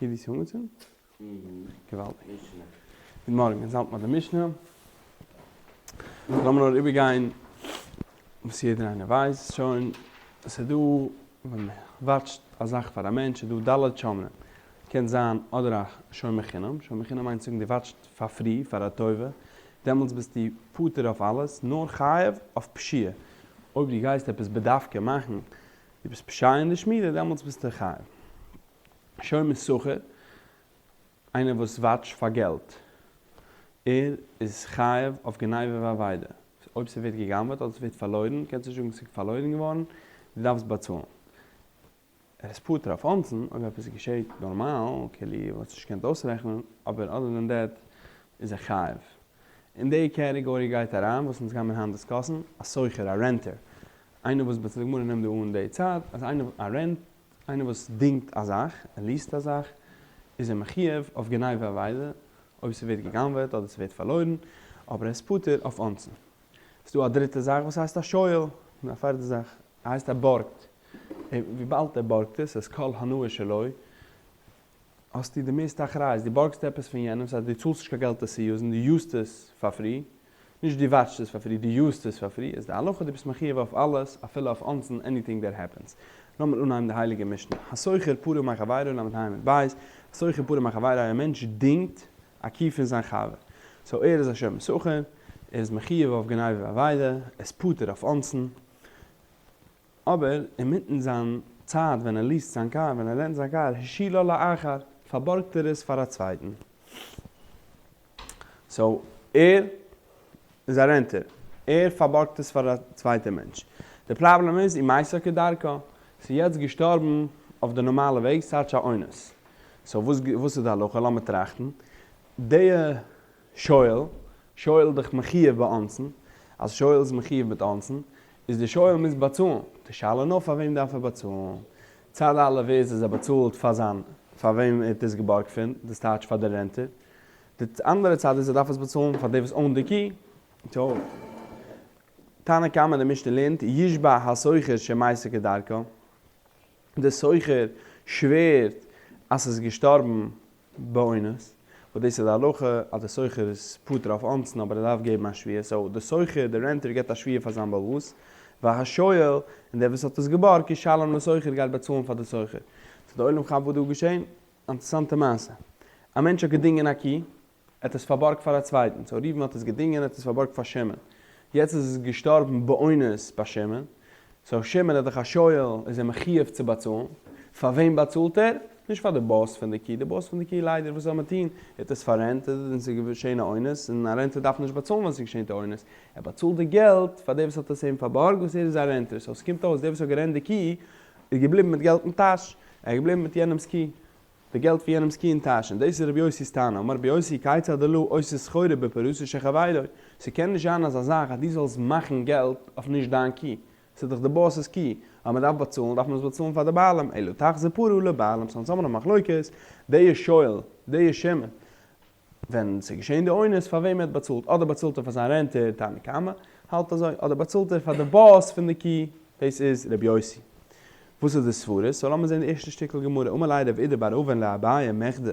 די איז אנגעצינדן? געוואלדיג. גוט מארגן, אונז האלטן ביי די משנה. לאמיר נאר איבערגיין וואס יעדער איינער ווייסט שוין. עס איז דא ווען מען וואטשט א זאך פאר א מענטש איז דא ד' שומרים. קען זיין אדער א שומר חינם, שומר חינם מיינט צו זאגן דו וואטשט פאר פרי, פאר א טובה, דעמאלטס ביסטו פטור אויף אלעס, נאר חייב אויף פשיעה. אויב דו גייסט עפעס בדווקא מאכן, דו ביסט פושע אין די שמירה, דעמאלטס ביסטו חייב. שומר שכר, איינער וואס וואטשט פאר געלט, ער איז חייב אויף גניבה ואבידה. אויב ס'ווערט גע'גנב'עט אדער ס'ווערט פארלוירן, קענסטו נישט זאגן ס'איז פארלוירן געווארן, דו דארפסט באצאלן. ער איז פטור אויף אונסין, אויב עפעס געשעהט נארמאל, כאילו וואלסט נישט געקענט אויסרעכענען, אבער other than that איז ער חייב. אין די קעטעגארי גייט אריין וואס אונז גיימיר היינט דיסקאסן, א שוכר, א renter, איינער וואס די גמרא נעמט דא אן די צד, אז איינער א rent, איינער וואס דינגט א זאך, ער ליעסט א זאך, איז ער מחיוב אויף גניבה ואבידה, אויב ס'ווערט גע'גנב'עט אדער ס'ווערט פארלוירן, אבער ער איז פטור אויף אונסין. ס'דא א דריטע זאך וואס הייסט א שואל, און א פערטע זאך הייסט ער בארגט, און וויבאלד ער בארגט עס, איז כל הנאה שלו, האסטו די מערסטע אחריות, דו בארגסט עפעס פון יענעם, ס'הייסט דו צאלסט נישט קיין געלט עס צו יוזן, דו יוזט עס פאר free, נישט דו וואטשסט עס פאר free, דו יוזט עס פאר free, איז די הלכה דו ביסט מחיוב אויף אלעס, אפילו אויף אונסין, anything that happens. לאמיר אנהייבן די הייליגע משנה, השוכר פרה מחבירו ל"ה עמוד ב', השוכר פרה מחבירו א מענטש דינגט א קו פון זיין חבר, so ער איז א שומר שכר, ער איז מחיוב אויף גניבה ואבידה, ער איז פטור אויף אונסין, אבער אינמיטן זיין צייט ווען ער ליעסט זיין קאר, ווען ער רענט זיין קאר, השאילה לאחר, פארבארגט ער עס פאר א צווייטן. so ער איז א renter, ער פארבארגט עס פאר א צווייטע מענטש. די פראבלעם איז, ומתה כדרכה, ס'איז יעצט געשטארבן אויף די נארמאלע וועג, ס'טייטש א אונס. so וואס וואס איז די הלכה? לאמיר טראכטן. די שואל, שואל איז דאך מחיוב באונסין, אז שואל איז מחיוב מיט אונסין, איז די שואל מוז באצאלן, די שאלה נאר פאר וועם דארף ער באצאלן? צד א' איז אז ער באצאלט פאר זיין פאר וועם ער האט עס געבארגט פון, דאס טייטש פאר די renter, די אנדערע צד איז ער דארף עס באצאלן פאר די וואס own די קי, so תנא קמא די משנה לערנט ישבע השוכר שמתה כדרכה, די שוכר שווערט אז ס'איז געשטארבן באונס, וואס דאס איז די הלכה אז די שוכר איז פטור אויף אונסין אבער ער דארף געבן א שבועה, so די שוכר, די renter געבט א שבועה פאר זיין בעל הבית, והשואל, און דער וואס האט עס געבארגט, ישלם לשוכר גייט באצאלן פאר די שוכר. so די עולם כאפט וואס דא איז געשען? אינטערעסאנטע מעשה. א מענטש האט געדינגען א קי, ער האט עס פארבארגט פאר א צווייטן, so ראובן האט עס געדינגען, ער האט עס פארבארגט פאר שמעון, יעצט איז עס געשטארבן באונס ביי שמעון, so שמעון איז דאך א שואל, איז ער מחיוב צו באצאלן, פאר וועם באצאלט ער? נישט פאר די boss פון די קי, די boss פון די קי ליידער וואס זאל מען טון, ער האט עס פאררענטעד און ס'איז געשען א אונס, און א renter דארף נישט באצאלן ווען ס'איז געשען די אונס, ער באצאלט די געלט פאר דער וואס האט עס אים פארבארגט וואס ער איז א renter, so ס'קומט אויס דער וואס האט גערענט די קי איז געבליבן מיט געלט אין טאש, ער איז געבליבן מיט יענעמ'ס קי. די געלט פון יענעמ'ס קי אין טאש, און דאס איז רבי יוסי'ס טענה, אמר רבי יוסי כיצד הלה עושה סחורה בפרתו של חברו, ס'קען נישט זיין אזא זאך אז דו זאלסט מאכן געלט אויף נישט דיין קי, ס'איז דאך די boss'ס קי, אז מ'דארף באצאלן דארף מען עס באצאלן פאר די בעלים, אלא תחזיר פרה לבעלים, so אונז האבן א מחלוקת, די שואל, די שמעון, ווען ס'איז געשען די אונס פאר וועם ער האט באצאלט, אדער באצאלט ער פאר זיין renter, תנא קמא האלט אזוי, אדער באצאלט ער פאר די boss פון די קי, דאס איז ר' יוסי. וואס איז די סברות? so לאמיר זען די ערשטע שטיקל גמרא, אמר ליה רב אידי בר אבין לאביי מכדי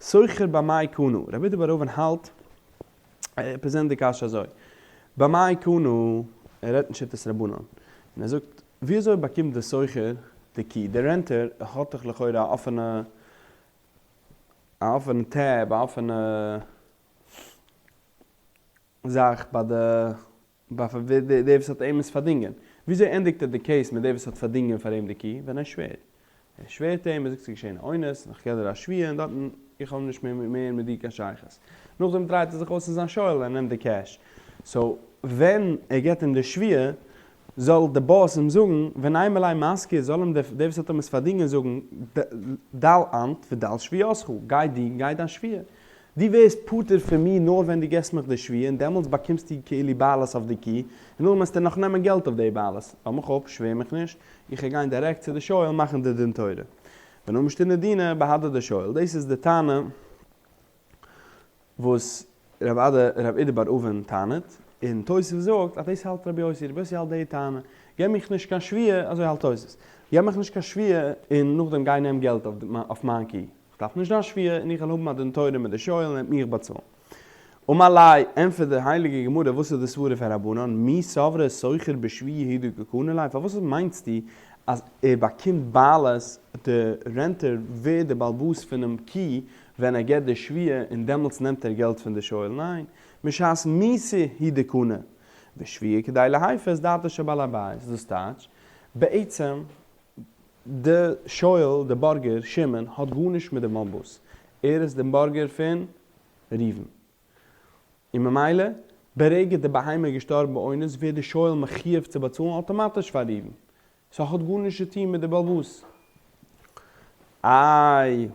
שוכר במאי קנה, רב אידי בר אבין האלט, ער present די קשיא אזוי, במאי קנה, ער רעדט אין שיטת רבנן, און ער זאגט, ווי אזוי באקומט די שוכר די קי, די renter האט דאך לכאורה א אפענע א אפענע tab, א אפענע זאך ביי די ביי דער וואס האט אים עס פארדינגען. וויאזוי ענדיגט ער די case מיט דער וואס האט פארדינגען פאר אים די קי? ווען ער שווערט. ער שווערט אים, ער זאגט ס'איז געשען א אונס, און איך געב דיר א שבועה, און דארטן איך האב נישט מער מער מיט דיר קיין שייכות. נאכדעם דרייט ער זיך אויס צו זיין שואל און ער נעמט די cash. so ווען ער געבט אים די שבועה, זאל די boss אים זאגן, ונימא ליה משכיר, זאל אים דער וואס האט אים עס פארדינגען זאגן, דל אנת ודל שבועתך, גיי דו און גיי דיין שבועה. דו ווערסט פטור פון מיר נאר ווען דו געסט מיך די שבועה, און דעמאלטס באקומסטו כאילו בעלות אויף די קי, און נאכדעם וועסטו נאך נעמען געלט אויף די בעלות. לאז מיך אפ, שווער מיך נישט, איך וועל גיין דירעקט צו די שואל מאכן די דין תורה. ונא משתינא דינא בהדי דשואל, דאס איז די טענה וואס רב אדא רב אידי בר אבין טענה'ט, און תוספות זאגט אז דאס האלט רבי יוסי, רבי יוסי האלט די טענה, געב מיך נישט קיין שבועה, אזוי האלט תוספות, געב מיך נישט קיין שבועה און נאכדעם גיי נעם געלט אויף מיין קי. איך דארף נישט דיין שבועה און איך וועל האבן א דין תורה מיט די שואל און ער וועט מיך באצאלן. אמר ליה, ענטפערט די הייליגע גמרא וואס איז די סברה פון רבנן, מי סברת שוכר בשבועה הוא דקא קני ליה, פארוואס מיינסטו אז ער באקומט בעלות, די renter ווערט די בעלבאס פונעם קי ווען ער געבט די שבועה און דעמאלטס נעמט ער געלט פון די שואל, ניין, משעת מיתה הוא דקני, ושבועה כדי להפר את דעתו של בעל הבית, דאס טייטש, בעצם די שואל, די בארגער, שמעון, האט גארנישט מיט די בעלבאס, ער איז די בארגער פון ראובן. און ממילא, ברגע די בהמה איז געשטארבן באונס, ווערט די שואל מחיוב צו באצאלן אטאמאטיש פאר ראובן. ס'האט גארנישט צו טון מיט די בעלבאס. איי,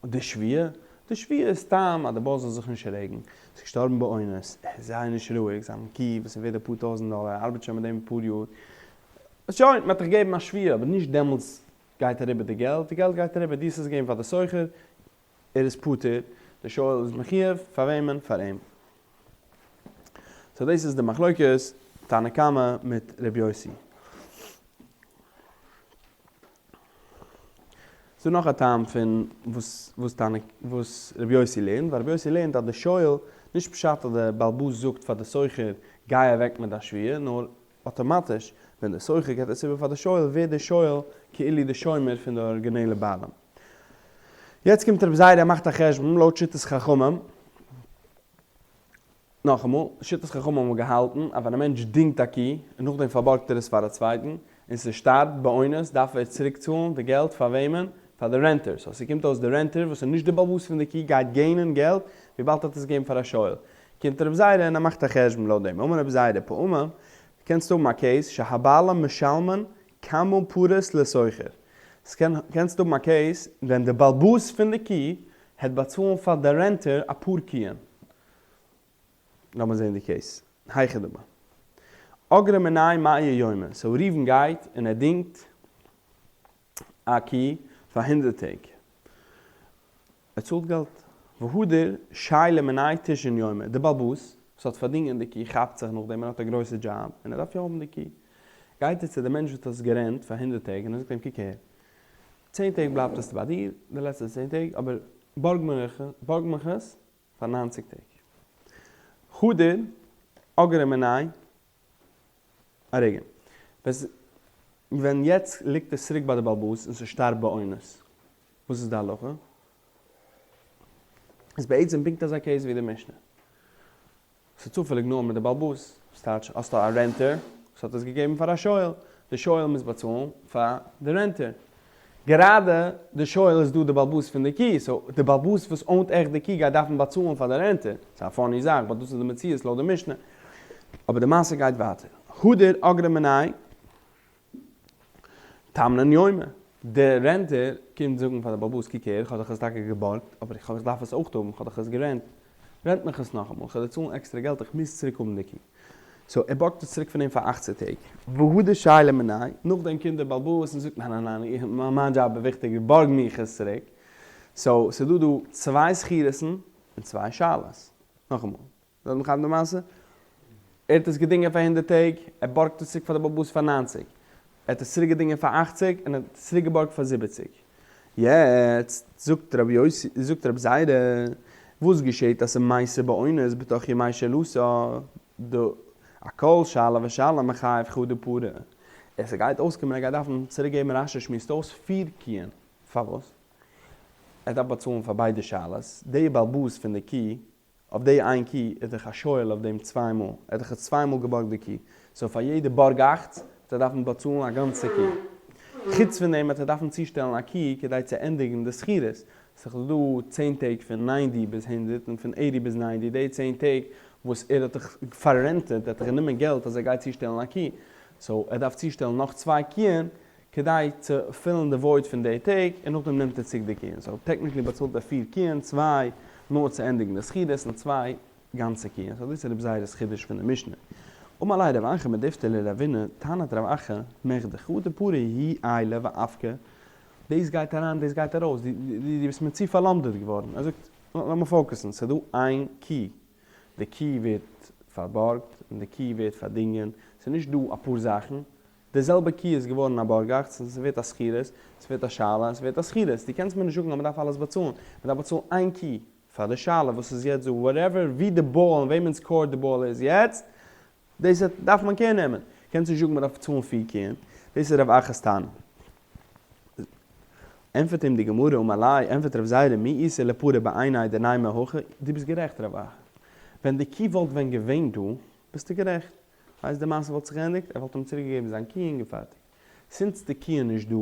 די שבועה? די שבועה איז סתם אז די boss זאל זיך נישט רעגן. ס'איז געשטארבן באונס, ער איז זייער נישט רואיג, זיין קי וואס איז ווערד אפאר טויזנט דאלער, ער ארבעט שוין מיט דעם אפאר יאר. שוין, מ'האט דיך געגעבן א שבועה, אבער נישט דעמאלטס גייט אריבער די געלט, די געלט גייט אריבער, דו האסט עס געגעבן פאר די שוכר, ער איז פטור, די שואל איז מחיוב, פאר וועמען? פאר אים. so דאס איז די מחלוקת תנא קמא מיט ר' יוסי. ס'דא נאך א טעם פון וואס וואס תנא וואס ר' יוסי לערנט, ווייל ר' יוסי לערנט אז די שואל, נישט פשט אז די בעל הבית זאגט פאר די שוכר גיי אוועק מיט דיין שבועה, נאר אטאמאטיש ווען די שוכר געבט עס איבער פאר די שואל ווערט די שואל כאילו די שומר פון די ארגינעלע בעלים. יעצט קומט רבי זירא און מאכט א חשבון לויט שיטת חכמים. נאכאמאל, שיטת חכמים האבן געהאלטן אז ווען א מענטש דינגט א קי און נאכדעם פארבארגט ער עס פאר א צווייטן און ס'שטארבט באונס דארף ער צוריקצאלן די געלט פאר וועמען? פאר די renter. so ס'קומט אויס די renter וואס איז נישט די בעל הבית פון די קי גייט gain ען געלט וויבאלד ער האט עס געגעבן פאר א שואל. קומט רבי זירא און ער מאכט א חשבון לויט דעם. אמר רבי זירא פעמים, קענסט האבן א case שהבעלים משלמין כמה פרות לשוכר. ס'קען קענסט האבן א case ווען די בעל הבית פון די קי העט באצאלן פאר די renter אפאר קיען. לאמיר זעהן די case. היכי דמי. אגרה מיניה מאה יומי. so ראובן גייט און ער דינגט א קי פאר הונדרעט טעג. ער צאלט געלט. והדר שיילי מיניה תשעין יומי. די בעל הבית וואס האט פארדינגען די קי כאפט זיך נאכדעם ער האט א גרויסע דזשאב און ער דארף יא האבן די קי. גייט ער צו די מענטש וואס האט עס גערענט פאר הונדרעט טעג און ער זאגט אים קוק אהער. צען טעג בלייבט עס ביי דיר, די לעצטע צען טעג, אבער בארג בארג מיך עס פאר ניינציג טעג. הדר אגרה מיניה א רגע. ווען יעצט ליגט עס צוריק ביי די בעל הבית און ס'שטארבט באונס, וואס איז די הלכה? איז בעצם פונקט אזא case ווי די משנה. ס'איז צופעליג נאר מיט די בעל הבית. ס'טייטש האסטו א renter וואס האט עס געגעבן פאר א שואל, די שואל מוז באצאלן פאר די renter. גראדע די שואל איז דא די בעל הבית פון די קי, so די בעל הבית וואס own ט עכט די קי גייט דארפן באצאלן פאר די renter. ס'איז א funny זאך but דאס איז די מציאות לויט די משנה. אבער די מעשה גייט ווייטער. הדר אגרה מיניה תמנן יומי. די renter קומט זאגן פאר די בעל הבית קוק הער, איך האב דיך עס טאקע געבארגט, אבער איך איך דארף עס אויך האבן, איך האב דיך עס גערענט, רענט מיך עס נאכאמאל, איך וועל דיר צאלן עקסטערע געלט, איך מוז צוריק האבן די קי. so ער בארגט עס צוריק פון אים פאר אכציג טעג. והדר שיילי מיניה, נאכדעם קומט דער בעל הבית און זאגט ניין ניין ניין, מיין דזשאב איז וויכטיגער, בארג מיך עס צוריק. so ס'איז דא דא צוויי שכירות'ן און צוויי שאלות. נאכאמאל, זאל מען כאפן די מעשה? ער האט עס געדינגען פאר הונדרעט טעג, ער בארגט עס צוריק פאר די בעל הבית פאר ניינציג. ער האט עס צוריק געדינגען פאר אכציג און ער האט עס צוריק געבארגט פאר זיבעציג. יעצט זאגט רבי יוסי, זאגט רבי זירא, וואס געשעט אז ס'מתה באונס בתוך ימי שאילתה, דאכל שאלה ושאלה מיחייב חדא פרה. עס גייט אויסקומען ער גייט דארפן צוריק געבן רש"י שמועסט אויס פיר קיען. פארוואס? ער דארף באצאלן פאר ביידע שאלות, די בעל הבית פון די קי אויף די איין קי איז דאך א שואל אויף דעם צוויי מאל, ער האט דאך עס צוויי מאל געבארגט די קי, so פאר יעדע בארגאכץ וועט ער דארפן באצאלן א גאנצע קי. חוץ פון דעם וועט ער דארפן צושטעלן א קי כדי צו ענדיגן די שכירות, ס'איז דאך דא צען טעג פון ninety ביז הונדרעט און פון eighty ביז ninety, די צען טעג וואס ער האט דאך פאררענטעט, ער האט דאך גענומען געלט אז ער גייט צושטעלן א קי, so ער דארף צושטעלן נאך צוויי קיען כדי צו פילן די void פון די טעג, און נאכדעם נעמט ער צוריק די קיען. so technically באצאלט ער פיר קיען, צוויי נאר צו ענדיגן די שכירות, און צוויי גאנצע קיען. so דאס איז רבי זירא'ס חידוש פון די משנה. אמר ליה רב אחא מדיפתי לרבינא, טענה'ט רב אחא, מכדי חדא פרה היא עיילה ואפקה, דאס גייט אריין דאס גייט ארויס, דו ביסט מיר צו פארלומדעט געווארן. ער זאגט, לאמיר focus ן, ס'איז דא איין קי, די קי ווערט פארבארגט און די קי ווערט פארדינגען, ס'איז נישט דא אפאר זאכן. די זעלבע קי איז געווארן א בארגאכץ און ס'ווערט א שכירות, ס'ווערט א שאלה און ס'ווערט א שכירות, דו קענסט מיר נישט זאגן אז מ'דארף אלעס באצאלן, מ'דארף באצאלן איין קי פאר די שאלה וואס איז יעצט דא, whatever ווי די ball אין וועמענס court די ball איז יעצט, דאס דארף מען קער נעמען, קענסט נישט זאגן מ'דארף צאלן פיר קיען, דאס איז רב אחא'ס טענה. ענטפערט אים די גמרא אמר ליה, ענטפערט רב זירא מי איתא לפרה בעיניה דנימא הכי, דו ביסט גערעכט רב אחא, ווען די קי וואלט ווען געווען דא, ביסטו גערעכט, ווייסט די מעשה וואלט זיך געענדיגט, ער וואלט אים צוריק געגעבן זיין קי און געפארטיגט. since די קי איז נישט דא,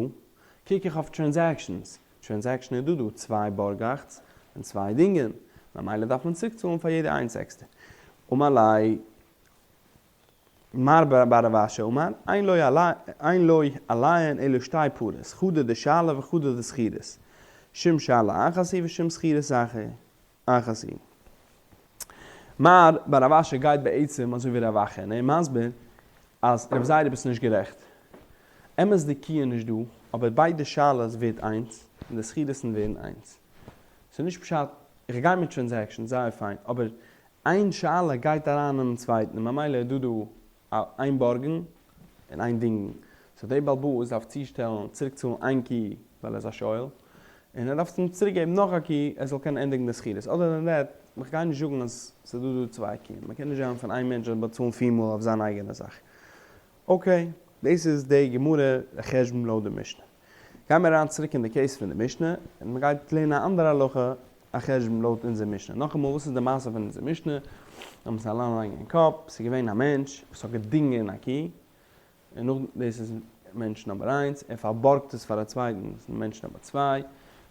קוק איך אויף transactions, transaction איז דא דא צוויי בארגאכטס און צוויי דינגען, ממילא דארף מען צוריק צאלן פאר יעדע איינס עקסטער. אמר ליה מר בר רב אשי אמר, אין לו עליהן אלא שתי פרות, חדא דשאלה וחדא דשכירות, שום שאלה אחת היא ושום שכירות אחת היא. מר בר רב אשי גייט בעצם אזוי ווי רב אחא און ער מסביר אז רב זירא ביסט נישט גערעכט. אמת די קי איז נישט דא, אבער ביידע שאלות ווערט איינס און די שכירות'ן ווערן איינס. ס'איז נישט פשט, איך גיי מיט transaction, זייער פיין, אבער איין שאלה גייט אריין אינעם צווייטן און ממילא איז דא דא א איין בארגן און איין דינגן. so דער בעל הבית דארף צושטעלן צוריקצאלן איין קי ווייל ער איז א שואל, און ער דארף אים צוריק געבן נאך א קי ער זאל קענען ענדיגן די שכירות. other than that, איך גיי נישט זאגן אז ס'איז דא דא צוויי קיען, מ'קען נישט זיין פון איין מענטש זאל באצאלן פיר מאל אויף זיין אייגענע זאך. okay, דאס איז די גמרא די חשבון לויט די משנה. גיימיר אריין צוריק אין די case פון די משנה, און מ'גייט לערנען א אנדערע הלכה א חשבון לויט אונזער משנה. נאכאמאל, וואס איז די מעשה פון אונזער משנה? לאמיר עס אריינלייגן אין קאפ, ס'איז געווען א מענטש וואס האט געדינגען א קי, און נאך דאס איז מענטש number איינס, ער פארבארגט עס פאר א צווייטן, דאס איז מענטש number צוויי.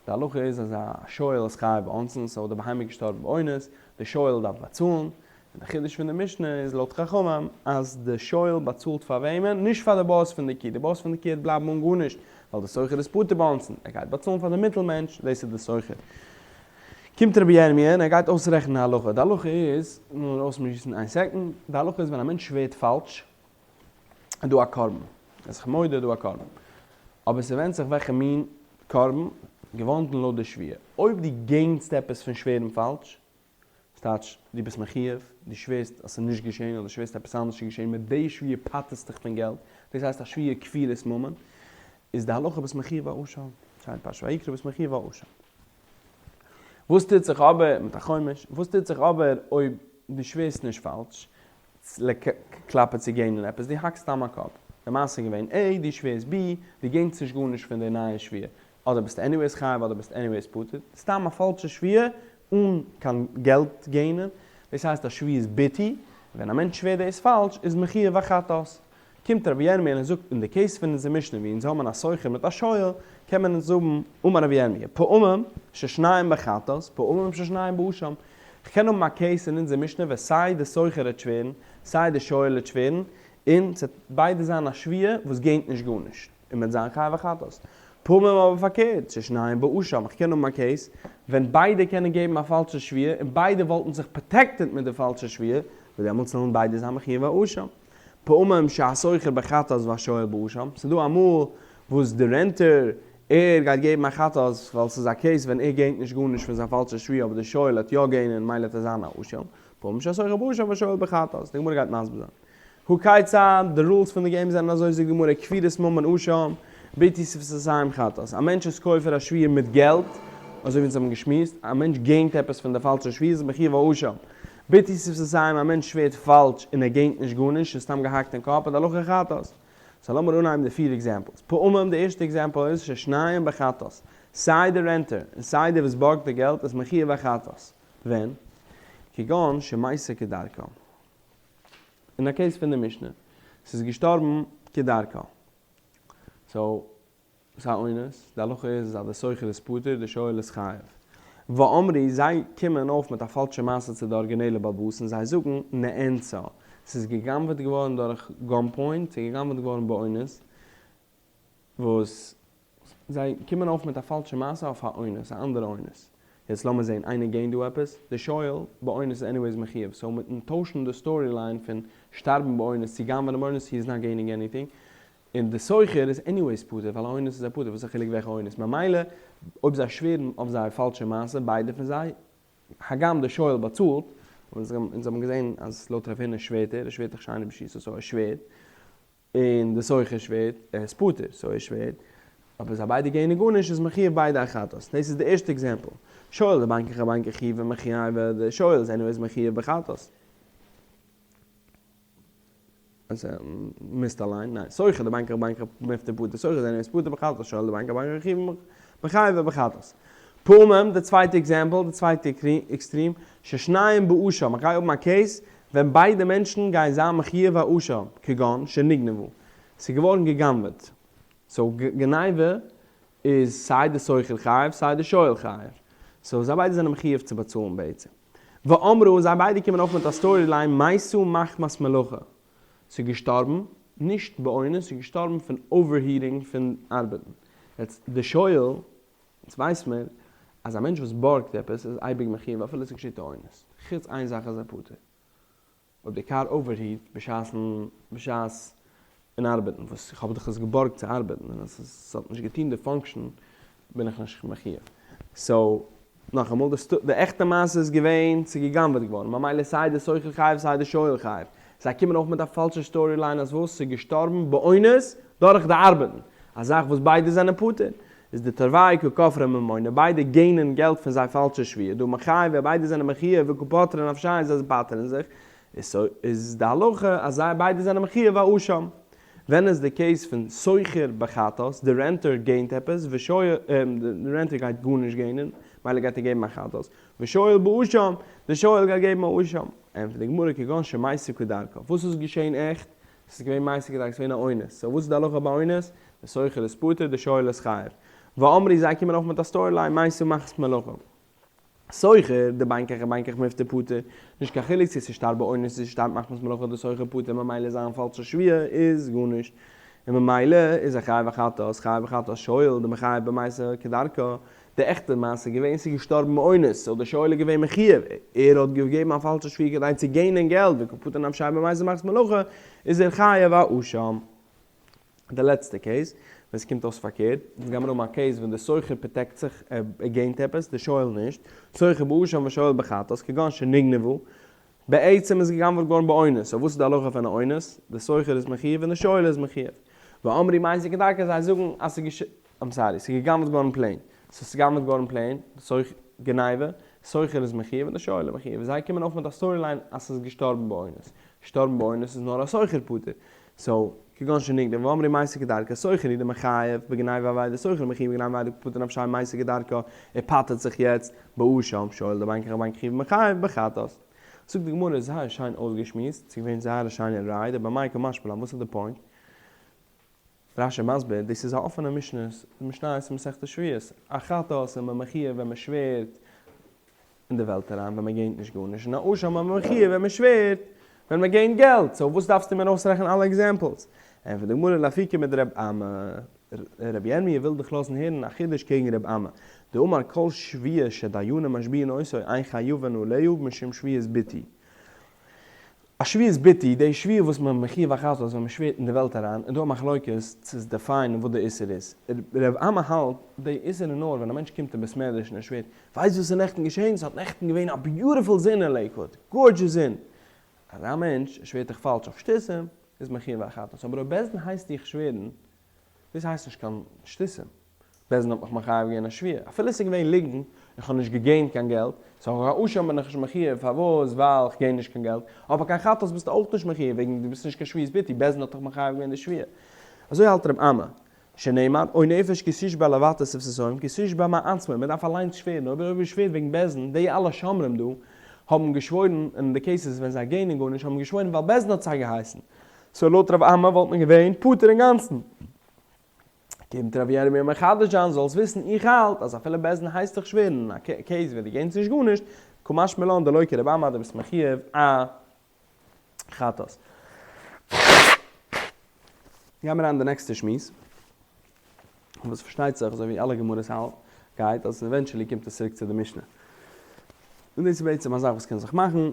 די הלכה איז אז א שואל איז חייב באונסין, so די בהמה איז געשטארבן באונס, די שואל דארף באצאלן, און די חידוש פון די משנה איז לויט חכמים אז די שואל באצאלט פאר וועמען? נישט פאר די boss פון די קי, די boss פון די קי וועט בלייבן אן גארנישט, ווייל די שוכר איז פטור באונסין, ער גייט באצאלן פאר די מיטל מענטש, דאס איז די שוכר. קומט רבי ירמי' און ער גייט אויסרעכענען די הלכה, די הלכה איז, לאמיר אויסמושעסן איין second, די הלכה איז ווען א מענטש שווערט פאלש, איז דא א קרבן, ער איז זיך מודה איז דא א קרבן, אבער ס'ווענדט זיך וועלכע מין קרבן, געוואנדן לויט די שבועה, אויב דו gain סט עפעס פון שווערן פאלש, ס'טייטש דו ביסט מחיוב, דו שווערסט אז ס'איז נישט געשען אדער שווערסט עפעס אנדערש איז געשען, מיט די שבועה פטר'סט דיך פון געלט, דאס הייסט א שבועה כפירת ממון, איז די הלכה ביסט מחיוב א אשם, שטייט פרשת ויקרא ביסט מחיוב א אשם. וואס טוט זיך אבער מיט א חומש? וואס טוט זיך אבער אויב דו שווערסט נישט פאלש, כלפי צו gain ען עפעס, דו האקסט סתם א קאפ. די מעשה איז געווען A, דו שווערסט B, דו gain סט נישט גארנישט פון די נייע שבועה. אדער ביסטו anyways חייב אדער ביסטו anyways פטור. סתם א פאלשע שבועה אן קיין געלט gain ען. דאס הייסט א שבועת ביטוי. ווען א מענטש שווערט דאס פאלש איז מחיוב א חטאת. קומט רבי ירמי' און ער זאגט אין די case פון אונזער משנה ווי אונז האבן א שוכר מיט א שואל, קען מען אונז האבן אמר רבי ירמי' פעמים ששניהם בחטאת פעמים ששניהם באשם. כ'קען האבן א case אין אונזער משנה ווען סיי די שוכר העט שווערן סיי די שואל העט שווערן און ס'עט ביידע זיין א שבועה וואס gain ט נישט גארנישט און מ'עט זיין חייב א חטאת. פעמים אבער פארקערט ששניהם באשם כ'קען האבן א case ווען ביידע קענען געבן א פאלשע שבועה און ביידע וואלטן זיך protected מיט די פאלשע שבועה וואס דעמאלטס וועלן ביידע זיין מחיוב א אשם. פעמים שהשוכר בחטאת והשואל באשם, ס'איז דא אמאל וואס די renter ער גייט געבן א חטאת ווייל ס'איז א case ווען ער gain ט נישט גארנישט פון זיין פאלשע שבועה אבער די שואל האט יא gain ען מילא וועט ער זיין א אשם, פעמים שהשוכר באשם והשואל בחטאת, די גמרא גייט מסביר זיין. הא כיצד, די rules פון די game זענען אזוי זאגט די גמרא כפירת ממון אשם, ביטוי שפתיים חטאת, א מענטש איז כופר א שבועה מיט געלט, אזוי ווי אונז האבן געשמועסט, א מענטש gain ט עפעס פון די פאלשע שבועה איז מחיוב א אשם, ביטוי שפתיים, א מענטש שווערט פאלש און ער gain ט נישט גארנישט, איז סתם געהאקט אין קאפ, איז די הלכה חטאת. so לאמיר אנהייבן די פיר examples. פעמים, די ערשטע example איז ששניהם בחטאת. סיי די renter און סיי דער וואס בארגט די געלט איז מחיוב א חטאת. ווען? כגון שמתה כדרכה. אין א case פון די משנה. ס'איז געשטארבן כדרכה. so ס'איז א אונס, די הלכה איז אז די שוכר איז פטור, די שואל איז חייב. ואמרי, זיי קומען אויף מיט א פאלשע מעשה צו די ארגינעלע בעל הבית און זיי זאגן, נאנסה, ס'איז גע'גנב'עט געווארן דורך gunpoint, ס'איז גע'גנב'עט געווארן באונס, וואס זיי קומען אויף מיט א פאלשע מעשה אויף א אונס, א אנדערע אונס. יעצט לאמיר זעהן, איינער gain ט דא עפעס? די שואל באונס איז anyways מחיוב, so מיטן טוישן די story line פון שטארבן באונס צו גנב'ענען באונס, he is not gaining anything, און די שוכר איז anyways פטור, ווייל א אונס איז א פטור, וואס איז א חילוק וועלכע אונס? ממילא אויב זיי שווערן אויף זייער פאלשע מעשה, ביידע פון זיי, הגם די שואל באצאלט, אונז האבן געזען אז לויט רב הונא שווערט ער, ער שווערט דאך שאינו ברשותו, so ער שווערט. און די שוכר שווערט, ער איז פטור, so ער שווערט, אבער זיי ביידע געבן גארנישט איז מחויב ביידע א חטאת. דאס איז די ערשטע example. שואל דבין כך ובין כך חיובי מחייבי, די שואל איז anyways מחויב בחטאת. אז ער מוזט אליין, ניין, שוכר דבין כך ובין כך מפטר פטור, שוכר איז anyways פטור בחטאת, שואל דבין כך ובין כך חיובי מחייבי בחטאת. פעמים, די צווייטע example, די צווייטע extreme, ששניהם באשם, איך גיי האבן א case ווען ביידע מענטשן גייען זיין מחויב א אשם, כגון שנגנבו, ס'איז געווארן גע'גנב'עט, so גניבה איז סיי די שוכר חייב סיי די שואל חייב, so זיי ביידע זענען מחויב צו באצאלן בעצם. ואמרו, זיי ביידע קומען אויף מיט א story line מתה מחמת מלאכה, ס'איז געשטארבן, נישט באונס, ס'איז געשטארבן פון overheating פון ארבעטן. יעצט די שואל, אונז ווייס מיר אז א מענטש וואס בארגט עפעס איז אייביג מחויב אפילו ס'געשעט א אונס, חוץ איין זאך איז ער פטור. אויב די קאר overheat בשעת'ן בשעת אין ארבעטן, וואס איך האב דאך עס געבארגט צו ארבעטן און אז עס האט נישט געטון די function בין איך נישט מחויב. so נאכאמאל, די עכטע מעשה איז געווען ס'איז גע'גנב'עט געווארן, ממילא סיי די שוכר חייב סיי די שואל חייב. זיי קומען אויך מיט א פאלשע story line אז וואס? ס'איז געשטארבן באונס דורך די ארבעטן, א זאך וואס ביידע זענען פטור. איז דתרוייהו קא כפרי ממונא, ביידע gain ען געלט פון זייער פאלשע שבועה, דהא מיחייבי, ביידע זענען מחויב וקא פטרי נפשייהו זיי פטר'ן זיך, איז איז די הלכה אז זיי ביידע זענען מחויב א אשם. ווען איז די case פון שוכר בחטאת, די renter gain ט עפעס, ושואל, די renter גייט גארנישט gain ען, מילא גייט ער געבן א חטאת, ושואל באשם, די שואל גייט געבן א אשם. ענטפערט די גמרא כגון שמתה כדרכה, וואס איז געשען עכט? ס'איז געווען מתה כדרכה, ס'איז געווען א אונס, so וואס איז די הלכה ביי אונס? די שוכר איז פטור, די שואל איז חייב. ואמרי זיי קומען אויף מיט א story line, מתה מחמת מלאכה. שוכר, דבין כך ובין כך מפטר פטור, נישט קיין חילוק צו ס'שטארבט באונס צו ס'שטארבט מחמת מלאכה די שוכר פטור ממילא זיין פאלשע שבועה איז גארנישט און ממילא איז ער חייב א חטאת, חייב א חטאת שואל דמיחייב במתה כדרכה, די עכטע מעשה איז געווען ס'איז געשטארבן באונס, so די שואל איז געווען מחויב, ער האט געגעבן א פאלשע שבועה כדי צו gain ען געלט, וקא פטר נפשיה במתה מחמת מלאכה איז ער חייב א אשם. די לעצטע case, ווען ס'קומט אויס פארקערט, אונז גיימיר האבן א case ווען די שוכר protect זיך, ער gain ט עפעס, די שואל נישט, שוכר באשם ושואל בחטאת, כגון שנגנבו, בעצם איז גע'גנב'עט געווארן באונס, so וואס איז די הלכה פון א אונס? די שוכר איז מחויב און די שואל איז מחויב. ואמרי מתה כדרכה, זיי זאגן אז ס'איז געש. I'm sorry, ס'איז גע'גנב'עט געווארן plain. ס'איז גע'גנב'עט געווארן plain, די שוכר, גניבה, שוכר איז מחויב און די שואל איז מחויב. זיי קומען אויף מיט א story line אז ס'איז געשטארבן באונס. געשטארבן באונס איז נאר א שוכר פטור. so, כגון שנגנבה ואמרי מתה כדרכה, שוכר הוא דמיחייב בגניבה ואבידה, שוכר מחויב בגניבה ואבידה פטר נפשיה מתה כדרכה, ער פטר'ט זיך יעצט, באשם, שואל דבין כך ובין כך חיובי מיחייב בחטאת. זאגט די גמרא זייער שיין אויסגעשמועסט, ס'איז געווען זייער א שיינע רייד, אבער מאי קא משמע לן, וואס איז די point? רש"י מסביר, דאס איז א אפענע משנה, משניות אין מסכת שבועות, א חטאת איז מען מחויב ווען מען שווערט, אין די וועלט אריין ווען מען gain ט נישט גארנישט, און א אשם איז מען מחויב ווען מען שווערט ווען מען gain ט געלט, so וואס דארפסטו מיר אויסרעכענען אלע examples? ענטפערט די גמרא לאפוקי מדרב אמי, רבי ירמי' וויל דיך לאזן הערן א חידוש קעגן רב אמי, דאמר כל שבועה שדיינים משביעין אותו אין חייבין עליה משום שבועת ביטוי. א שבועת ביטוי, די שבועה וואס מען מחויב א חטאת ווען מען שווערט אין די וועלט אריין, איז דא א מחלוקת צו define ען וואס די איסור איז. ר' אמי האלט, די איסור איז נאר ווען א מענטש קומט אין בית מדרש און ער שווערט, ווייסט וואס איז נעכטן געשען? ס'האט נעכטן געווען א beautiful זון אין לעיקוואד, gorgeous זון! אזא מענטש שווערט דאך פאלש אויף שטותים, איז מחויב א חטאת. אבער אויב בית דין הייסט דיך שווערן, דאס הייסט נישט קיין שטותים. בית דין האט מיך מחייב געווען א שבועה, אפילו עס איז געווען ליגנט, איך האב נישט גע gain ט קיין געלט, so א אשם בין איך נישט מחויב, פארוואס? ווייל איך gain נישט קיין געלט, אבער קיין חטאת ביסטו אויך נישט מחויב, וועגן דו ביסט נישט קיין שבועת ביטוי, בית דין האט דיך מחייב געווען די שבועה. אזוי האלט רב אמי, שנאמר, או נפש כי תשבע לבטח שפתותיהם, כי תשבע מעצמו, מען דארף אליינס שווערן, אויב אויב איר שווערט וועגן בית דין, די אלע שומרים דא האבן געשוואוירן, אין די cases ווען זיי gain ען גארנישט, האבן געשוואוירן ווייל בית דין האט זיי געהייסן, so לויט רב אמי וואלט מען געווען פטור אינגאנצן. קומט רבי ירמי' מחדש זיין, זאלסט וויסן איך האלט אז אפילו בית דין הייסט דיך שווערן אין א case ווען דו gain סט נישט גארנישט, קא משמע לן דלא כרבי אמי דו ביסט מחויב א חטאת. גיימיר אריין אין די נעקסטע שמועס, וואס פארשטייט זיך אזוי ווי אלע גמרות האלט גייט אז eventually קומט עס צוריק צו די משנה. און דאס איז בעצם א זאך וואס קען זיך מאכן.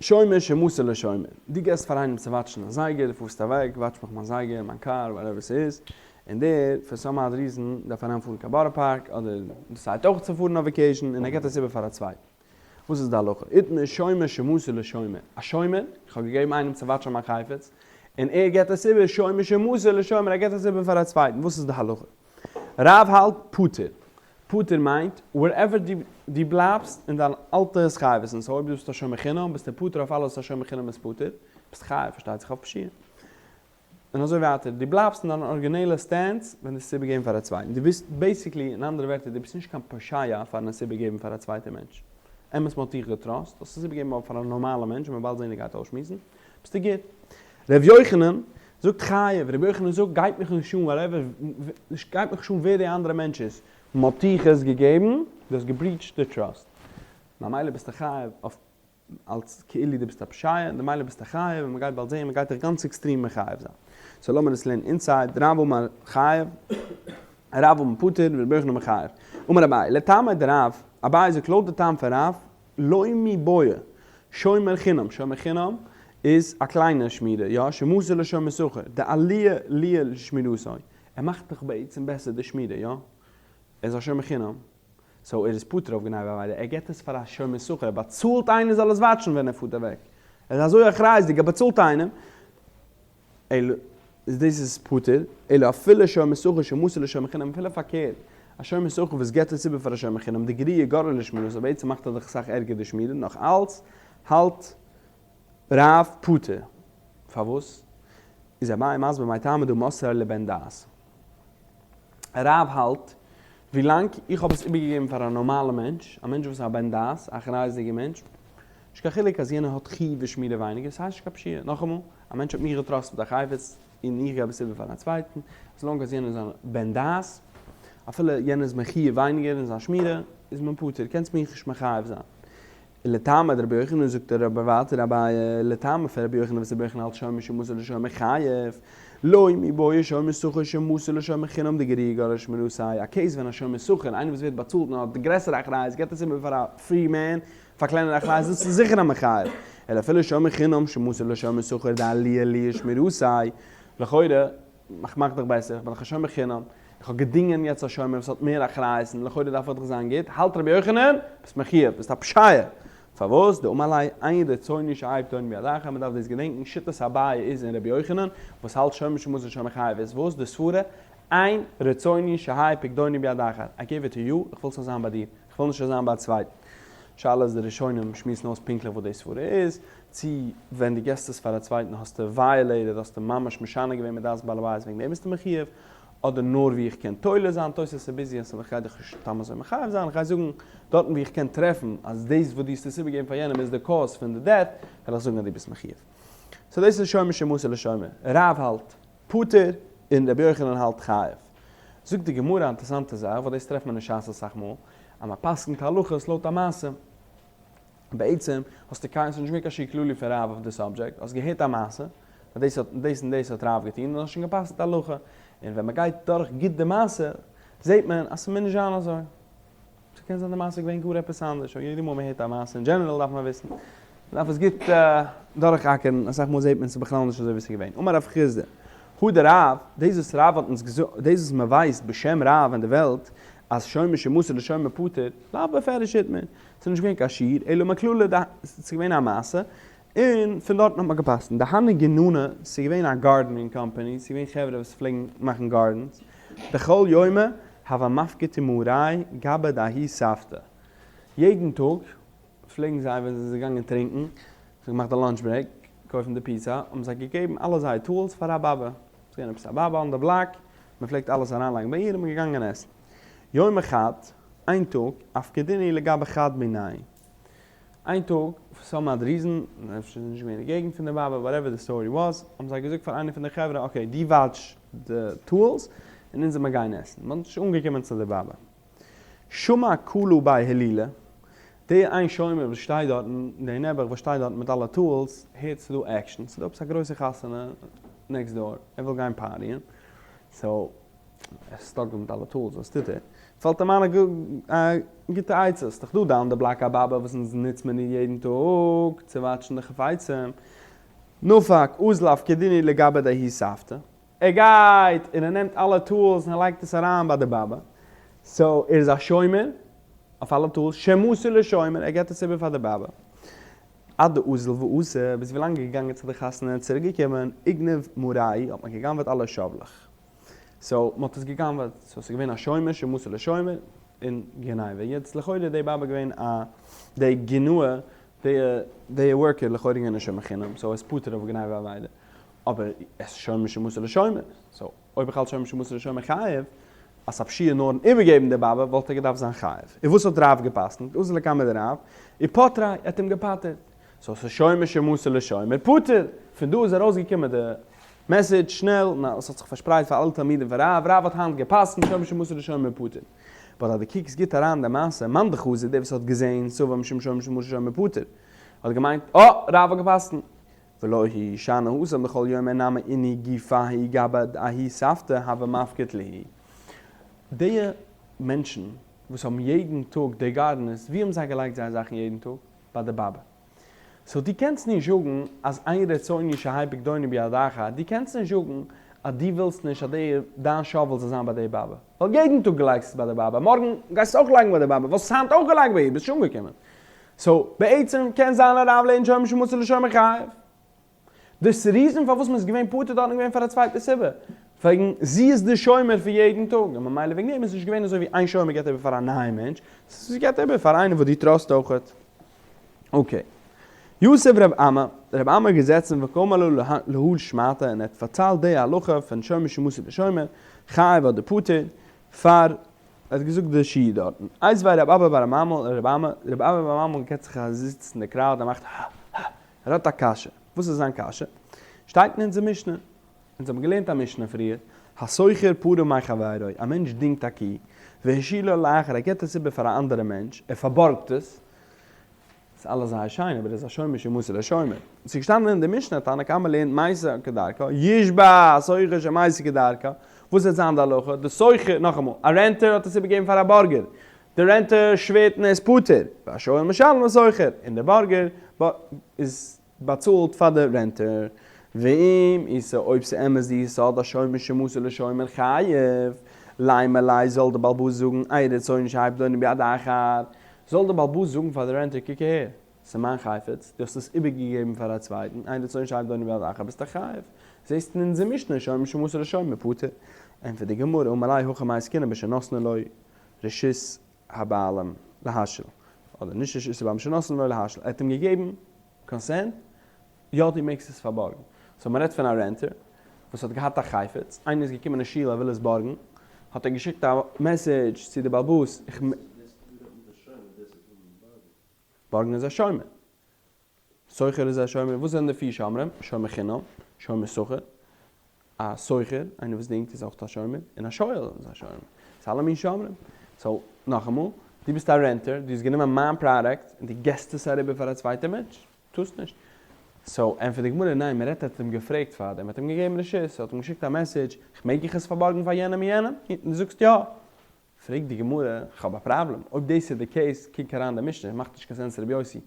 שומר שמסר לשומר, דו געסט פאר איינעם צו watch ן א זייגער, דו פארסט אוועק, watch מיך מיין זייגער, מיין קאר, whatever ס'איז, און דער for some odd reason דארף אריינפארן קיין בארא פארק, אדער decide ט אויך צו פארן אויף vacation, און ער געבט עס איבער פאר א צווייטן. וואס איז די הלכה? איתמר שומר שמסר לשומר, א שומר, איך האב געגעבן איינעם צו watch ן מיין חפץ, און ער געבט עס איבער שומר שמסר לשומר, ער געבט עס איבער פאר א צווייטן, וואס איז די הלכה? רב האלט פטור, פטור מיינט ווערעווער דו בלייבסט אין דיין אלטע התחייבות, און סאו אויב דו ביסט א שומר חינם ביסטו פטור אויף אלעס וואס א שומר חינם איז פטור, ביסט חייב פארשטייט זיך אויף פשיעה. און אזוי ווייטער, דו בלייבסט אין דיין ארגינעלע סטענס ווען דו עס איבערגעבן פאר א צווייטן, דו ביסט בעיסיקלי, אין אנדערע ווערטער, דו ביסט נישט קיין פושע פארן עס איבערגעבן פאר א צווייטע מענטש. אמת מען האט דיך געטראסט, האסט עס איבערגעבן אבער פאר א נארמאלע מענטש, און מען באלד זען ער גייט אויסשמועסן, ביסטו גוט. ר' יוחנן זאגט חייב, ר' יוחנן זאגט גייט מיך נישט אן וואטעווער, גייט מיך נישט אן ווער די אנדערע מענטש איז, מען האט דיך עס געגעבן, דו האסט געבריטשט די טראסט, ממילא ביסטו חייב אויף אלס כאילו דו ביסט א פושע, און ממילא ביסטו חייב, און מ'גייט באלד זעהן, מ'גייט דיך גאנץ עקסטרים מחייב זיין. סאו לאמיר עס לערנען אינסייד, רב אמר חייב, רב אמר פטור, ורבי יוחנן אמר חייב. אמר אביי, לטעמיה דרב, אביי זאגט לויט די טעם פון רב, לא מיבעיא, שומר חינם, שומר חינם איז א קליינע שמירה, יא, שמסר לשומר שכר, דעלויה ליה לשמירתו, ער מאכט דאך בעצם בעסער די שמירה, יא? ער איז א שומר חינם. סאו ער איז פטור אויף גניבה ואבידה, ער געט עס פאר א שומר שכר, ער באצאלט איינער זאל עס וואטשן ווען ער פארט אוועק, ער איז אזוי אחריות'דיג, ער באצאלט איינעם, אלא איז דאס איז פטור, אלא אפילו שומר שכר שמסר לשומר חינם, אפילו פארקערט, א שומר שכר וואס געט עס איבער פאר א שומר חינם, דגרועי גרעא לשמירתו, בעצם מאכט ער דאך אסאך ערגער די שמירה, נאך אלץ האלט רב פטור. פארוואס? איז אביי מסביר מאי טעמא דהא מסרה לבן דעת. רב האלט, ווילאנג איך האב עס איבערגעגעבן פאר א נארמאלע מענטש, א מענטש וואס איז א בן דעת, א אחריות'דיגער מענטש, נישט קיין חילוק אז יענער האט חיוב שמירה ווייניגער, ס'הייסט נישט קיין פשיעה. נאכאמאל, א מענטש האט מיך געטראסט מיט א חפץ און איך געב עס איבער פאר א צווייטן, as long אז יענער איז א בן דעת, אפילו יענער איז מחויב ווייניגער אין זיין שמירה, איז מען פטור, קענסט מיך נישט מחייב זיין. לטעמיה דרבי יוחנן זאגט ער אבער ווייטער אביי לטעמיה פון רבי יוחנן וואס רבי יוחנן האלט שומר שמסר לשומר חייב לא מיבעיא שומר שכר שמסר לשומר חינם דגרועי גרעא לשמירתיה א case ווען א שומר שכר איינער וואס ווערט באצאלט און האט די גרעסערע אחריות געבט עס איבער פאר א free man פאר קלענערע אחריות דאס איז זיכער א מחייב אלא אפילו שומר חינם שמסר לשומר שכר דעלויה ליה לשמירתיה לכאורה איך מאך דיך בעסער, איך בין דאך א שומר חינם, איך האב געדינגען יעצט א שומר וואס האט מער אחריות און לכאורה דארף איך דאך זיין גוט, האלט רבי יוחנן, ביסט מחויב, ביסט א פושע! פארוואס? דאמר ליה אין רצוני שיהא פקדוני ביד אחר, מען דארף דאס געדענקן, שיטת אביי איז אין רבי יוחנן, וואס האלט שומר שמסר לשומר חייב איז וואס? די סברה, אין רצוני שיהא פקדוני ביד אחר, I give it to you, איך וויל ס'זאל זיין ביי דיר, איך וויל נישט ס'זאל זיין ביי א צווייטן. שאלה איז די ראשונים שמועסן אויס פונקטליך וואס די סברה איז, צי ווען דו געסט עס פאר א צווייטן האסטו violated, האסטו ממש משנה געווען מדעת בעל הבית וועגן דעם ביסטו מחויב, אדער נאר ווי איך קען תולה זיין, תוס' איז busy אז איך גיי דיך נישט סתם אזוי מחייב זיין, איך גיי זאגן דארטן ווי איך קען טרעפן אז דאס וואס דו האסט עס איבערגעגעבן פאר יענעם איז די cause פון די death, וועל איך זאגן אז דו ביסט מחויב. סאו דאס איז שומר שמסר לשומר. רב האלט פטור און רבי יוחנן האלט חייב. זאגט די גמרא א אינטערעסאנטע זאך, ווייל דאס טרעפט מען אין שס אסאך מאל, אז מען פסק'נט הלכות לויט א מעשה. בעצם האסטו קיין, ס'איז נישט געווען קיין שיעור כללי פון רב אויף די subject, האסט געהערט א מעשה, אז דאס האט, דאס און דאס האט רב געטון, און האסט שוין געפסק'נט א הלכה. און ווען מ'גייט דורך גוט די מעשה, זעט מען אז ס'מוז נישט זיין אזוי. ס'קען זיין די מעשה איז געווען גאר עפעס אנדערש, אבער יעדע מאל מ'הערט א מעשה אין general דארף מען וויסן, מ'דארף עס גוט דורכאקערן, אסאך מאל זעט מען ס'איז בכלל נישט אזוי ווי ס'איז געווען. אמר רב חסדא, הא דרב, דאס וואס רב האט אונז געזאגט, דאס וואס מ'ווייסט בשם רב אין די וועלט, אז שומר שמסר לשומר פטור, לאו בפירוש איתמר, ס'איז נישט געווען קיין שיעור, אלא מכללא ד, ס'איז געווען א מעשה, און פון דארטן האט מען געפסקנט. דהנהו גינני, ס'איז געווען א gardening company, ס'איז געווען חברה וואס פלעגן מאכן gardens, דכל יומא הוה מפקי תמרי גבי דההיא סבתא, יעדן טאג פלעגן זיי ווען זיי זענען געגאנגען טרינקען, זיי האבן געמאכט די lunch break, קויפן די פיצא, האבן זיי געגעבן אלע זייער tools פאר א באבע, ס'איז געווען עפעס א באבע on the block, מען פלעגט אלעס אריינלייגן ביי איר און מען איז געגאנגען עסן. יומא חד, איין טאג, אפקדינהו לגבי חד מינייהו. איין טאג, for some odd reason, אפשר איז נישט געווען אין די געגנט פון די באבע, whatever the story was, האבן זיי געזאגט פאר איינער פון די חברה, okay, דו watch די tools, און אונז זעמער גיין עסן. מען האט נישט אנגעקומען צו די באבע. שמע קלא בי הילולא, די איין שומר וואס שטייט דארטן, די נעבעך וואס שטייט דארטן מיט אלע tools, הערט ס'דא action, ס'דא עפעס א גרויסע חתונה next door, ער וויל גיין party ען, so ער איז stuck דא מיט אלע tools, וואס טוט ער? פאלט אים איין א גוטע עצה, ס'דאך דא down the block א באבע וואס אונז נוצט מען איר יעדן טאג צו watch ן די חפצים, נפק אזל אפקדינהו לגבי דההיא סבתא, ער גייט און ער נעמט אלע tools און ער לייגט עס אריין ביי די באבע, so ער איז א שומר אויף אלע tools, שמסר לשומר, ער געבט עס איבער פאר די באבע. עד דאזיל ואתי, ביז ווילאנג ער איז געגאנגען צו די חתונה און צוריק געקומען, איגנב מארייהו, האט מען גע'גנב'עט אלע שאוולעך. so מען האט עס גע'גנב'עט, so ס'איז געווען א שומר שמסר לשומר, און גניבה. יעצט לכאורה איז די באבע געווען א, די גינאה, די די worker לכאורה געווען א שומר חינם, so ער איז פטור אויף גניבה ואבידה. אבער עס איז שומר שמסר לשומר, so אויב איך האלט שומר שמסר לשומר חייב, אז ס'א פשיעה נארן איבערגעבן די באבע וואלט ער געדארפט זיין חייב. און וואס האט רב גע'פסק'נט? אזל לקמיה דרב, ופטריה, ער האט אים געפטר'ט. so ס'איז שומר שמסר לשומר פטור! פון דא איז ארויסגעקומען די message שנעל, און עס האט זיך פארשפרייט פאר אלע תלמידים פון רב, רב האט היינט גע'פסק'נט שומר שמסר לשומר פטור. but אז דו קוקסט גוט אריין אין די מעשה, מאן דחזי, דער וואס האט געזען סבר משום שומר שמסר לשומר פטור, האט געמיינט, אה! רב האט גע'פסק'נט. ולא היא שאני התם דכל יומא נמי איני גופא ההוא גבאי דההיא סבתא הוה מפקיד להו. די מענטשן וואס האבן יעדן טאג די gardeners, ווי האבן זיי געלייגט זייער זאכן יעדן טאג? ביי די באבע. so דו קענסט נישט זאגן אז אין רצוני שיהא פקדוני ביד אחר, דו קענסט נישט זאגן אז דו ווילסט נישט אז די דיין shovel זאל זיין ביי די באבע, ווייל יעדן טאג לייגסטו עס ביי די באבע, מארגן גייסטו עס אויך לייגן ביי די באבע, וואלסט עס היינט אויך געלייגט ביי איר, ביסט שוין אנגעקומען. so בעצם קען זיין א רב לערנט שומר שמסר לשומר חייב. די reason פארוואס מען איז געווען פטור דארט איז געווען פאר א צווייטע סיבה, וועגן זי איז די שומר פון יעדן טאג, און ממילא וועגן דעם איז נישט געווען אזוי ווי איין שומר געבט איבער פאר א נייע מענטש, זי געבט איבער פאר איינעם וואס דו trust אויכעט. okay. יתיב רב אמי, רב אמי איז געזעצן וקאמר לה להא שמעתא און ער האט פארציילט די הלכה פון שומר שמסר לשומר חייב אדער פטור פאר ער האט געזאגט די שיעור דארטן, איתיביה רב אבא בר ממל און רב אמי, רב אבא בר ממל געט זיך א זיץ אין די crowd און מאכט הא הא, ער האט א קשיא, וואס איז זיין קשיא? שטייט אין אונזער משנה, אונז האבן געלערנט א משנה פריער, השוכר פרה מחבירו, א מענטש דינגט א קי, והשאילה לאחר, ער געט עס איבער פאר א אנדערע מענטש, ער פארבארגט עס, ס'איז אלעס זייער שיין, אבער ער איז א שומר שמסר לשומר. ס'איז געשטאנען אין די משנה, תנא קמא לערנט מתה כדרכה, ישבע השוכר שמתה כדרכה, וואס וועט זיין די הלכה? די שוכר, נאכאמאל, א renter האט עס איבערגעגעבן פאר א בארגער, די renter שווערט און ער איז פטור, והשואל משלם לשוכר, און דער בארגער איז באצאלט פאר די renter. ואם איתא אויב ס'איז אמת די יסוד אז שומר שמסר לשומר חייב, לימא ליה זאל די בעל הבית זאגן אין רצוני שיהא פקדוני ביד אחר, זאל די בעל הבית זאגן פאר די renter קוק אהער, ס'איז מיין חפץ, דו האסט עס איבערגעגעבן פאר א צווייטן, אין רצוני שיהא פקדוני ביד אחר ביסטו חייב. זעסט אין אונזער משנה שומר שמסר לשומר פטור. ענטפערט די גמרא אמר ליה הכא במאי עסקינן בשנתנו לו רשות הבעלים להשאיל, אדער נישט רשות הבעלים שנתנו לו להשאיל, ער האט אים געגעבן consent, יא דו מעגסט עס פארבארגן. so מ'רעדט פון א renter וואס האט געהאט א חפץ, איינער איז געקומען אין שול ער וויל עס בארגן, האט ער געשיקט א message צו די בעל הבית איך. בארגן איז א שומר. שוכר איז א שומר. וואס זענען די פיר שומרים? שומר חינם, שומר שכר, א שוכר, איינער וואס דינגט איז אויך א שומר, און א שואל איז א שומר. ס'איז אלע מין שומרים. so, נאכאמאל, דו ביסט א renter, דו האסט גענומען מיין product און דו געסט עס אריבער פאר א צווייטע מענטש. טארסט נישט. so, ענטפערט די גמרא, ניין, מען רעדט ער האט אים געפרעגט פארדעם, ער האט אים געגעבן רשות, ער האט אים געשיקט א message, מעג איך עס פארבארגן פאר יענעם און יענעם? און דו זאגסט יא. פרעגט די גמרא, איך האב א פראבלעם, אויב דאס איז די case, קוק אריין די משנה, מאכט נישט קיין sense רבי יוסי.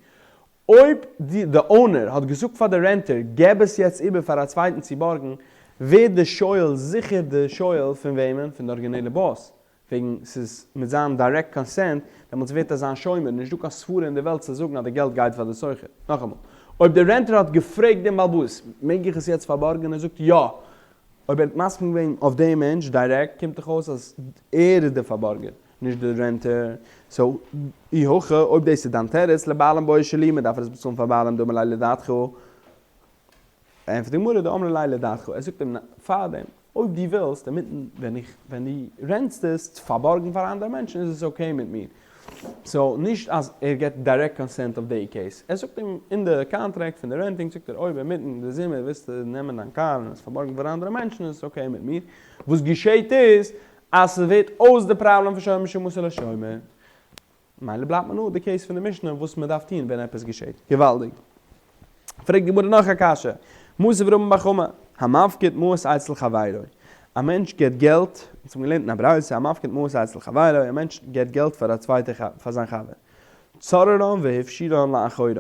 אויב די די owner האט געזאגט פאר די renter, געב עס יעצט איבער פאר א צווייטן צו בארגן, ווערט די שואל זיכער די שואל פון וועמען? פון די ארגינעלע boss. וועגן ס'איז מיט זיין direct consent, דעמאלטס ווערט ער זיין שומר, נישט דא קיין סברה אין די וועלט צו זאגן אז די געלט גייט פאר די שוכר. נאכאמאל, אויב די renter האט געפרעגט דעם בעל הבית, מעג איך עס יעצט פארבארגן? און ער זאגט יא. אויב ער האט מסכים געווען אויף דעם מענטש direct, קומט דאך אויס אז ער איז דער פארבארגער, נישט דער renter. so, אי הכי, אויב דאס איז דיין תירוץ, לבעלים בעי שלומי, דארף ער עס באצאלן פאר בעלים דאמר ליה לדעתך. ענטפערט די גמרא, דאמרי ליה לדעתך, ער זאגט אים פארדעם, אויב דו ווילסט אינמיטן ווען איך ווען דו rent סט עס צו פארבארגן פאר אנדערע מענטשן איז עס okay מיט מיר. so נישט אז ער געבט direct consent אויף די case, ער זאגט אים אין די קאנטראקט פון די renting זאגט ער אויב אינמיטן די זומער ווילסטו נעמען דיין קאר און עס פארבארגן פאר אנדערע מענטשן איז עס okay מיט מיר. וואס געשעהט איז אז ס'ווערט אויס די פראבלעם פון שומר שמסר לשומר. מילא בלייבט מיר נאר די case פון די משנה וואס מען דארף טון ווען עפעס געשעט. געוואלדיג. פרעגט די גמרא נאך א קשיא, מתיב רמי בר חמא, המפקיד מעות אצל חברו, א מענטש געבט געלט, אונז האבן געלערנט אין א ברייתא, המפקיד מעות אצל חברו, א מענטש געבט געלט פאר א צווייטער פאר זיין חבר, צררן והפשירן לאחוריו,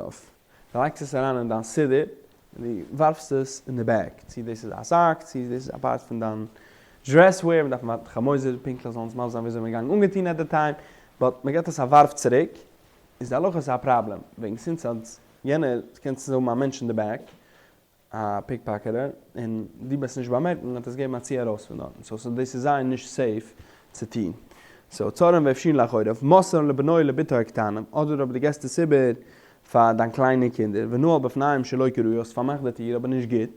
דו לייגסט עס אריין אין דיין סידור, און דו ווארפסט עס אין די bag, צי דאס איז א זאק, צי דאס איז א part פון דיין dress wear, מען דארף מאכן חמוזר פונקטליך זאלן אונז מסביר זיין וויאזוי מען איז געגאנגען אנגעטון at the time, but מען געבט עס א ווארף צוריק, איז די הלכה ס'איז א פראבלעם, וועגן since אז. יענער, קענסט האבן א מענטש אין די back, א pickpocketer, און דו וועסט נישט באמערקן, וועט עס געבן א צי ארויס פון דארטן. so דאס איז זייער נישט safe צו טון. so צרען והפשירן לאחוריו, מסרן לבנו ולבתו הקטנים, אדער אויב דו געסט עס איבער פאר דיין קליינע קינדער, ונעל בפניהם שלא כראוי, האסט פארמאכט די טיר אבער נישט גוט,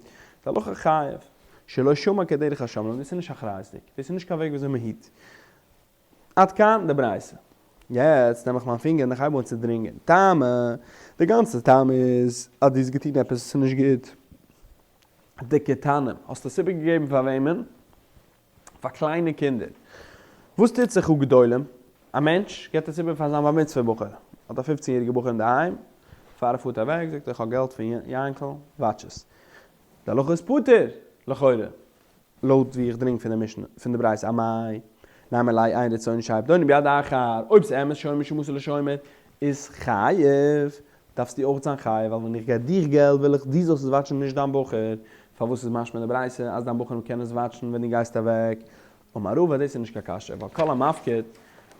די הלכה חייב. שלא שמר כדרך השומרים, דאס איז נישט אחריות'דיג, דאס איז נישט קיין וועג וויאזוי מען היט. עד כאן די ברייתא. יעצט נעם איך מיין פינגער און איך הייב אן צו דרינגען. טעמא, די גאנצע טעם איז אז דו האסט געטון עפעס וואס איז נישט גוט. דקטנים, האסט עס איבערגעגעבן פאר וועמען? פאר קליינע קינדער. וואס טוט זיך הא גדולים? א מענטש געבט עס איבער פאר זיין בר מצוה בחור. האט א פופצן יעריגע בחור אינדערהיים, פאר ער פארט אוועק זאגט ער איך האב געלט פון יענקל, watch עס. די הלכה איז פטור, לכאורה. לויט ווי איך דרינג פון די משנה, פון די ברייתא אמאי נימא ליה אין רצוני שיהא פדוני ביד אחר, אויב ס'איז אמת שומר שמסר לשומר איז חייב, דארפסטו אויך זיין חייב, ווייל ווען איך געב דיך געלט וויל איך דו זאלסט עס watch ן נישט דיין בחור, פארוואס איז משמע אין די ברייתא אז דיין בחור קען עס watch ן ווען דו גייסט אוועק? אמר רבא דאס איז נישט קיין קשיא, ווייל כל המפקיד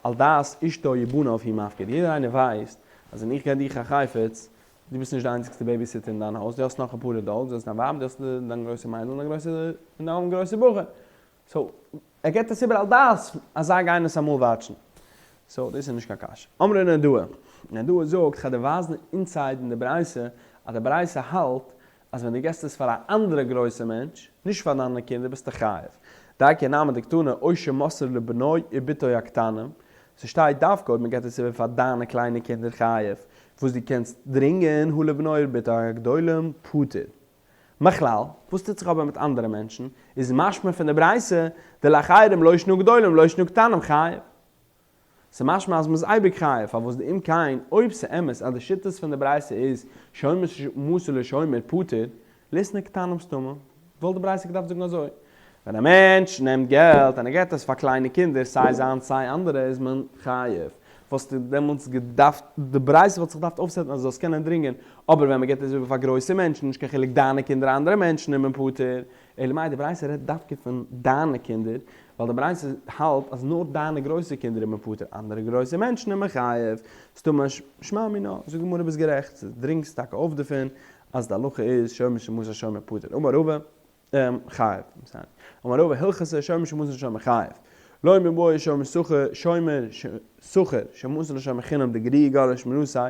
על דעת אשתו ובניו הוא מפקיד, יעדער איינער ווייסט אז ווען איך געב דיך א חפץ דו ביסט נישט די איינציגסטע babysitter אין דיין הויז, דו האסט נאך אפאר adults, דו האסט דיין ווייב, דו האסט דיין גרויסע מיידל און דיין גרויסע און דיין גרויסע בחור. so, ער געבט עס איבער על דעת אז זיי גייען עס אמאל watch ן. so, דאס איז נישט קיין קשיא. אמרי נהרדעא. נהרדעא זאגט, כ'גיי דיר ווייזן inside אין די ברייתא, אז די ברייתא האלט אז ווען דו געבסט עס פאר א אנדערע גרויסע מענטש, נישט פאר דיינע קינדער, ביסטו חייב. דייקא נמי דקתני או שמסרו לבנו ובתו הקטנים, ס'שטייט דווקא אויב מ'געבט עס איבער פאר דיינע קליינע קינדער חייב, וואס דו קענסט דרינגען הא לבנו ובתו הגדולים פטור. מכלל, וואס טוט זיך אבער מיט אנדערע מענטשן, איז משמע פון די ברייתא, דלאחרים לא שנא גדולים לא שנא קטנים חייב. ס'משמע אז מ'איז אייביג חייב, פארוואס דאם כן, אויב ס'אמת אז די שיטות פון די ברייתא איז שומר שמסר לשומר פטור, ליתני קטנים סתמא, וואלט די ברייתא געדארפט זאגן אזוי, ווען א מענטש נעמט געלט און ער געבט עס פאר קליינע קינדער סיי זיינס סיי אנדערע איז מען חייב, וואלסטו דעמאלטס געדארפט, די ברייתא וואלט זיך געדארפט אויפ set ן אז דו זאלסט קענען דרינגען, אבער ווען מען געבט עס איבער פאר גרויסע מענטשן, נישט קיין חילוק דיינע קינדער אנדערע מענטשן איז מען פטור, אלא מאי די ברייתא רעדט דווקא פון דיינע קינדער, ווייל די ברייתא האלט אז נאר דיינע גרויסע קינדער איז מען פטור, אנדערע גרויסע מענטשן איז מען חייב, סתמא שמע מינה, זאגט די גמרא ביסט גערעכט, דרינגסט טאקע אויף דערפון אז די הלכה איז שומר שמסר לשומר פטור, אמר רבא, חייב, אמר רבא הלכתא שומר שמסר לשומר חייב, לא מיבעיא שומר שכר, שומר שכר שמסר לשומר חינם דגרועי גרעא שמירתיה,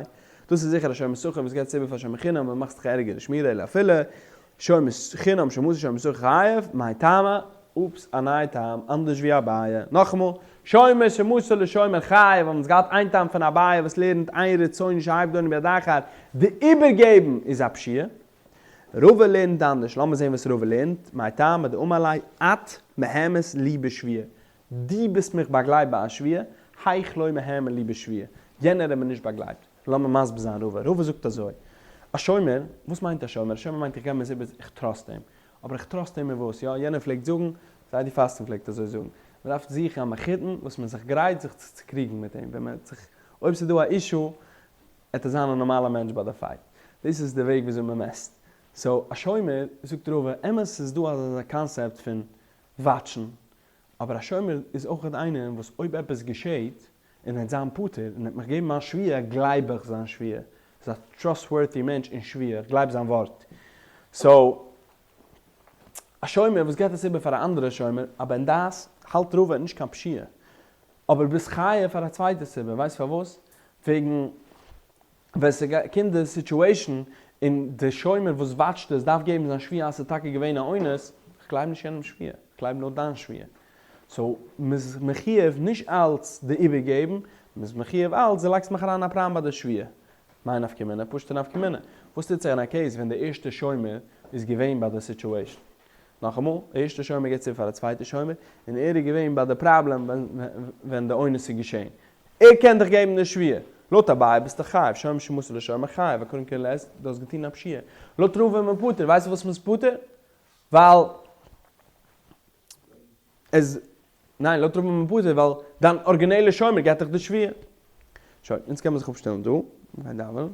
דאס איז זיכער א שומר שכר וואס געבט איבער פאר שומר חינם און מאכט זיך ערגער די שמירה אלא אפילו שומר חינם שמסר לשומר שכר חייב, מאי טעמא? אופס א נייע טעם, אנדערש ווי אביי. נאכאמאל, שומר שמסר לשומר חייב, האבן אונז געהאט איין טעם פון אביי וואס לערנט אין רצוני שיהא פדוני ביד אחר, די איבערגעבן איז א פשיעה. רבא לערנט אנדערש, לאמיר זען וואס רבא לערנט, מאי טעמא דאמר ליה את מהימנת לי בשבועה, דו ביסט מיך באגלייבט ביי א שבועה, האיך לא מהימן לי בשבועה, יענער האט מיר נישט באגלייבט. לאמיר מסביר זיין רבא, רבא זאגט אזוי, א שומר, וואס מיינט א שומר? א שומר מיינט איך געב אים עס איבער, איך trust אים. אבער איך trust אים אין וואס? יא, יענער פלעגט זאגן, זיידי פאסטן פלעגט אזוי זאגן, מען דארף זוכן א מחותן וואס מען איז זיך גרייט זיך צו צוקריגן מיט אים, ווען מען האט זיך, אויב ס'איז דא א issue, עט ער זיין א נארמאלער מענטש ביי די fight. דאס איז די וועג וויאזוי מען מעסט. so, א שומר, זאגט רבא, אמת ס'איז דא אזא קאנסעפט פון watch ן, אבער א שומר איז אויך איינער וואס אויב עפעס געשעהט, און ער וועט זיין פטור, און ער וועט מיך געבן מיין שבועה, גלייב איך זיין שבועה. ער איז א trustworthy מענטש אין שבועה, איך גלייב זיין ווארט. so, א שומר וואס געבט עס איבער פאר א אנדערע שומר, א בן דעת, האלט רבא נישט קיין פשיעה. אבער ביסט חייב פאר א צווייטע סיבה, ווייסט פארוואס? וועגן ווען ס'קומט די situation און די שומר וואס watch ט עס דארף געבן זיין שבועה אז ס'איז טאקע געווען א אונס, כ'גלייב נישט יענעמ'ס שבועה, כ'גלייב נאר דיין שבועה. so מ'איז מחיוב נישט אלץ די איבערגעבן, מ'איז מחיוב אלץ דו לייגסט מיך אריין א פראם ביי די שבועה. מאי נפקא מינה? פשוט'ע נפקא מינה. וואס טוט זיך אין א case ווען די ערשטע שומר איז געווען ביי די situation? נאכאמאל, די ערשטע שומר געבט צו פאר די צווייטע שומר, און ער איז געווען ביי די פראבלעם ווען די אונס איז געשען. ער קען דיך געבן די שבועה. לויט אביי ביסטו חייב, שומר שמסר לשומר חייב, according to לס, דו האסט געטון א פשיעה. לויט רבא איז מען פטור, ווייסט פארוואס מען איז פטור? ווייל עס, ניין, לויט רבא איז מען פטור ווייל דיין ארגינעלע שומר געבט דיך די שבועה. שוין, אונז קען מען זיך אפשטעלן דא, מ'גייט דאווענען.